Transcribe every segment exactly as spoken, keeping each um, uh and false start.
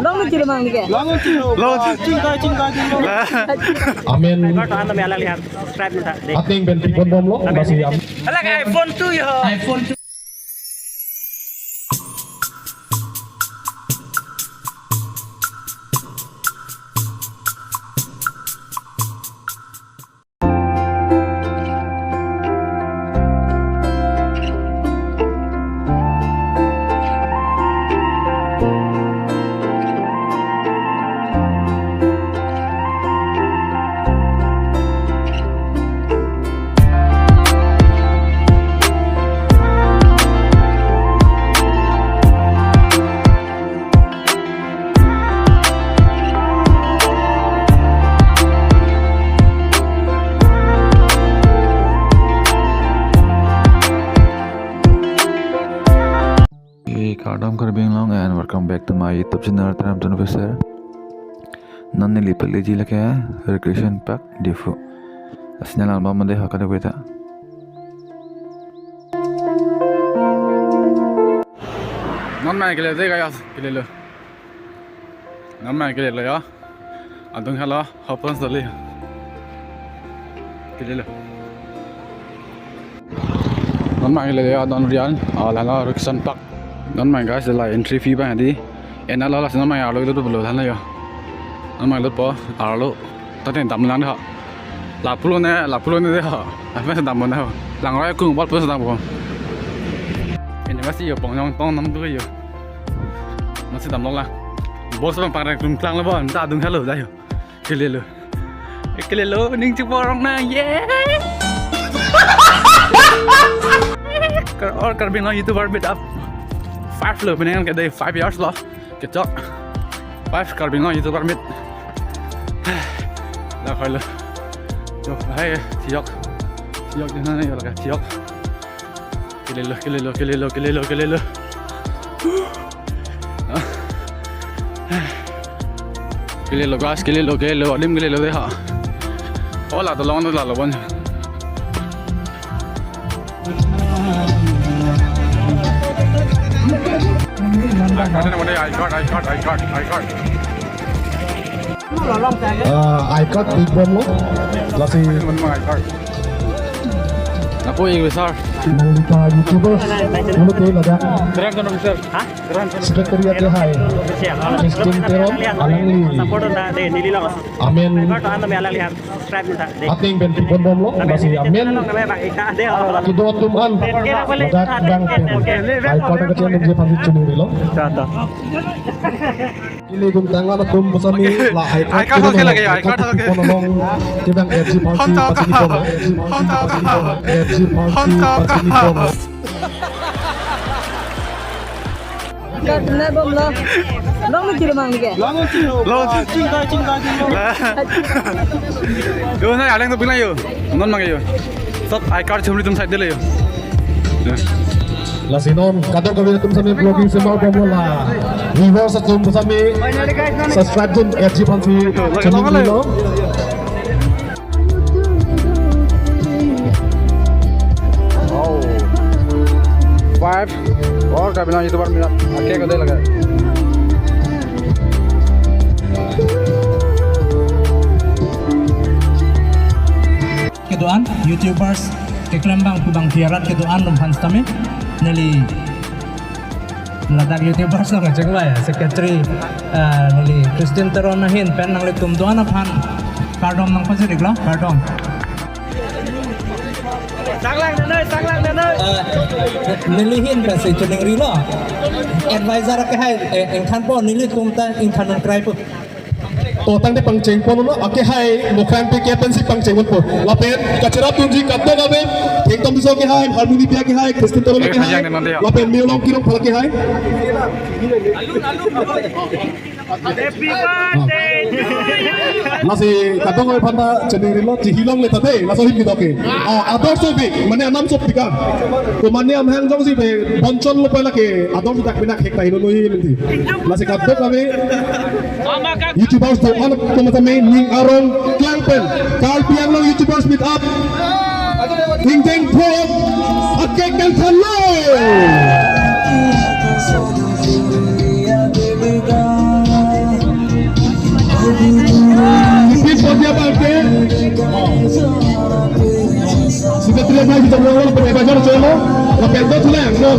Long ni kilo mang ni ke? Long kilo. Long. Chingkai, chingkai, chingkai. Amen. Ebar to anda me ala lihat subscribe ni ta. Ating ben tipon bomlo, masih am. Ala ka iPhone two yo. Hey, kardom Karbi Anglong and welcome back to my YouTube channel, Tram Tun Officer. Non neli peleji lake Recreation Park, Diphu. Asnya lalma mande hakada beta. Non mai kele de guys, kele lo. Non mai kele lo ya. Adung halo, hopon soli. Kele lo. Non mai kele ya, don rian. Ah, lalo Recreation Park. Non mai guys, la entry fee bang di. Ena lalo non mai arlo itu belum sana ya. Non mai lo po, arlo. Tadi dam lang deh. Lapulo ne, lapulo ne deh. Apa sedang mana? Langroi kung bal pun sedang po. Ini masih yo pong nyong tong nam tu yo. Masih dam lo lah. Bos bang parek tum tlang lo bon, ta adung halo dah yo. Kele lo. Eh, kele lo, ning chiporong na, yeah. Kar-, or Karbi Anglong YouTuber meet up. Five lo, penang ke day five years lo. Kechok. Five Karbi Anglong YouTuber meet. Dak hoi lo. Yo, hai, thiok. Thiok di na yo lake, thiok. Kele lo, kele lo, kele lo, kele lo, kele lo. Kele lo guys, kele lo, kele lo, adim kele lo deh ha. Hola, to long to lalo bon. I card, I card, I card, I card. Ah, I card big bomb lo. Lasi. Napo yung sir. Nang lita YouTubers. Mulu ke laga. Terang kan officer. Hah? Secretary ake hai. Christian Teron, alangli. Support ta de, neli long. Amen. Ebar to anda me ala lihat subscribe ni ta de. Ating ben tipon bomlo, masih amen. Kedua tum an. Ladak bang pen. I card kecil menjadi pangsit chuning rilo. Ili kum tangla na tum pusami la I card. I card oke lagi, I card oke. Tipon along kibang F G Phansi. Honto ka. Phansi ni pon. Honto ka. F G Phansi. Honto ka. Phansi ni pon. Card na bomlo. Long ni kilo mang ni ke? Long kilo. Long. Chingkai, chingkai, chingkai. Yo, na aleng to bilang yo. Non mang yo. Sab I card chumri tum side de le yo. Lasi non kadokave atum sami vlogging semar bomlo la. Viewers atum sami subscribe dun F G Phansi channel lo. Wow. Five. Or Karbi Anglong YouTuber meet up. Ake ko de laga. Kedo-an YouTubers keklem bang pu bang tiarat kedo-an atum aphan sitame neli ladak YouTubers lo ngajeng vai secretary, eh, neli Christian Teron ahin pen nanglitum do-an aphan kardom nangpajir-iklo, kardom. Sanglang nanai, sanglang nanai. Eh, neli ahin pensi chuning rilo. Advisor ake hai, eh, ingthan po, nelitum ta ingthan nangkrai po. To tangte pangcheng ponlo, ake hai Mukhrang P K pensi pangcheng ponpo. Lapen kacherap tunji kadokave, Thengtom Tisso ake hai, Harmony P ake hai, Christian Teron ake hai. Lapen Miulong Kirong Phal ake hai. Happy birthday to you. Lasi kadokave aphan ta chuning rilo, chihilongle ta de, laso ahin kedo ke. Ah, ador so bi, mane anam so pika. Ko mane amahang jongsi be bonchon lo pala ke, ador so dak pina khek ta ilo lo hi menti. Lasi kadokave YouTubers do-an atum sami ning arong klang pen Karbi Anglong YouTubers meet up. Ingdeng pho akek kangthanlo. Hai, kita pulang lapen bajar cholo, lapen dothulang, no.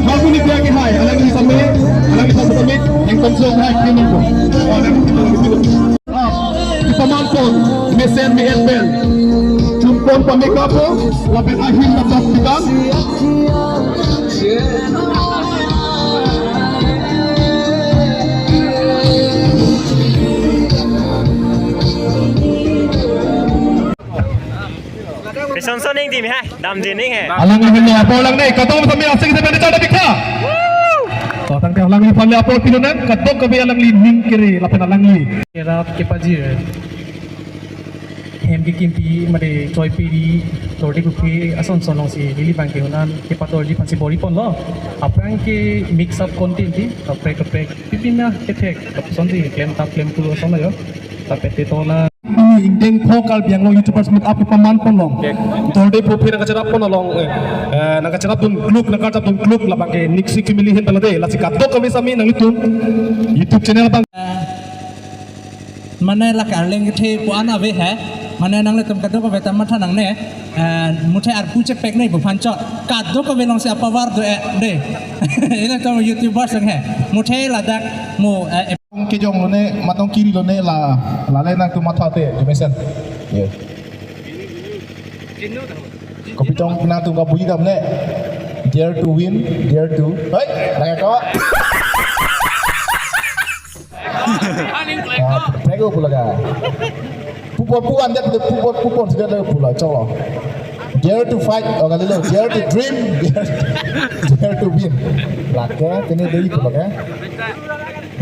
Harmoni dia ke hai, alangli same, alangli same, yang konsol hai, kini ko. Oh, alangli same. Ah, kita mampon, mesen me etben. Chumpon pamekapo, lapen ahin dapat kita. Eson son ning timi hai, damji ning hai. Alangli apor lang ne, kadokave asing sepen chada bikha. To tangte alangliphan le apor pilonang, kadokave alangli ning kere, lapen alangli. Kerap kepajir. Hem kekimpi mate choipi ri, torde kupi ason son alongsi, neli bang ke honan, kepatorji aphansi bor-iponlo. Aphrang ke mix up content ti, kaprek kaprek, pipina kethek, kapson ti, klem tap klem pulo son lo yo. Tapete tola. Pini ingdeng pho Karbi Anglong YouTubers Meet Up kepaman ponlong. Oke. Torde Puphi nangkacherap pon along, eh, eh, nangkacherap dun kluk, nangkacherap dun kluk, labang ke Niksi Family ahin pelade, lasi kadokave sami nanglitum YouTube channel abang. Mane lake arleng kethe pu-an ave he. Mane nanglitum kadokave ta matha nangne. Eh, muthe arpu chepek ne pu phanchot. Kadokave alongsi apower do-e de. Ilitum YouTubers lang he. Muthe ladak mo, eh, Kejong lone, matong kiri lone la, lale nangtum matha te, jumesen. Ye. Kopi tong nangtum kabui dam ne. Dare to win, dare to. Hei, lagi ko. Ah, prego pu laga. Pupon, pupon, dia pupon, pupon, sudah ada pula, cholo. Dare to fight, oh, kali lo, dare to dream, dare, dare to win. Lake, kini dei pu lake.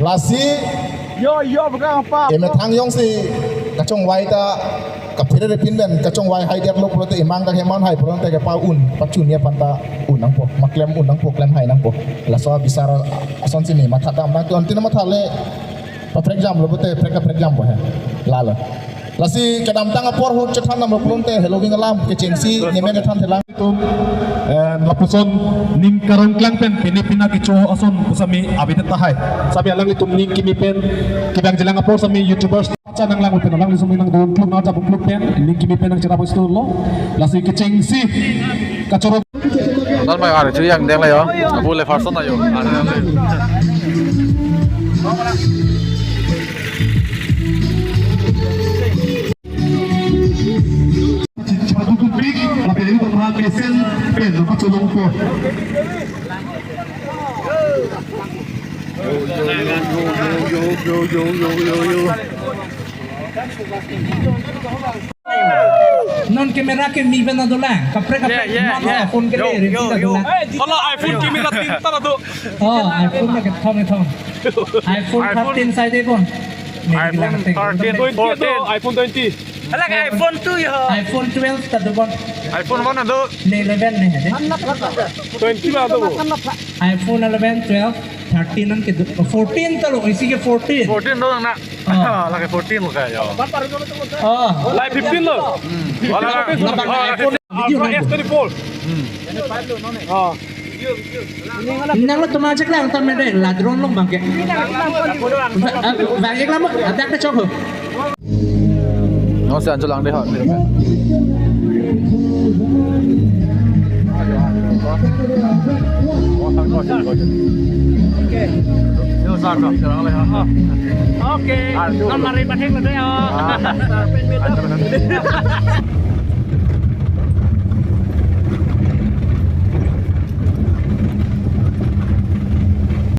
Lasi, yo, yo, bukan apa. Emethang jongsi kachongvai ta, kaphere re pinben, kachongvai hai dia lo pulote emang ta heman hai pulote kepa-un, pachun ya panta un nangpo, maklem un nangpo, klem hai nangpo. Laso bisar ason sini matha dam nang tu antina matha le, paprek jamlo pulote, prek kaprek jampo he. Lalo. Lasi kedamtang apor ahut chethan dam pulote, Halloween alam, kechengsi, nyemen chethan thelang. Tum, eh, lapuson ning karong klang pen, pini pina kecho ason pusami abidet tahai. Sami alanglitum ning kimi pen, kibang jilang apor sami YouTubers. Pacha nanglang pen, alangli sami nangdun kluk nang jabung kluk pen, ning kimi pen nangcherap istu lo. Lasi kechengsi, kachoro. Nal mai ar chu yang deng la yo. Abu le farson ayo. Ar le. Chipatu kumpik, lapen ini pemaham mesen, pen, lepas colong po. Yo, yo, yo. Non camera ke mi bena dolang, kaprek kaprek, yeah, yeah, non, yeah, iPhone ke yo, le, yo, yo. Dolang. Kalau iPhone camera tinta lah tu. Oh, iPhone na ke thong thong. iPhone iPhone thirteen sai de kon. Nih, iPhone bilang ting. Thirteen, twenty fourteen. Itu, iPhone twenty. Alah, iPhone two ya. iPhone twelve ta do kon. iPhone one ado. Nih, eleven nih, deh. Twenty lah tu. iPhone eleven, twelve, thirteen an ke do, fourteen ta lo, isi ke fourteen. Fourteen do na. Oh. Lagi fourteen lo kayak. Oh. Lagi fifteen lo. Hmm. Wala, wala, wala, iPhone. Video S twenty-four. Hmm. Ah. Nang lo teman cek lang, teman deh, ladron long bangke. Bang, eh, bang, ik lama, ada ke chok ho. No, si anjo lang deh, ha. Okay. Yo, sa, sa, sa, lang deh, ha. Okay. Ah, tu. Kan mari pating deh, ya. Ah.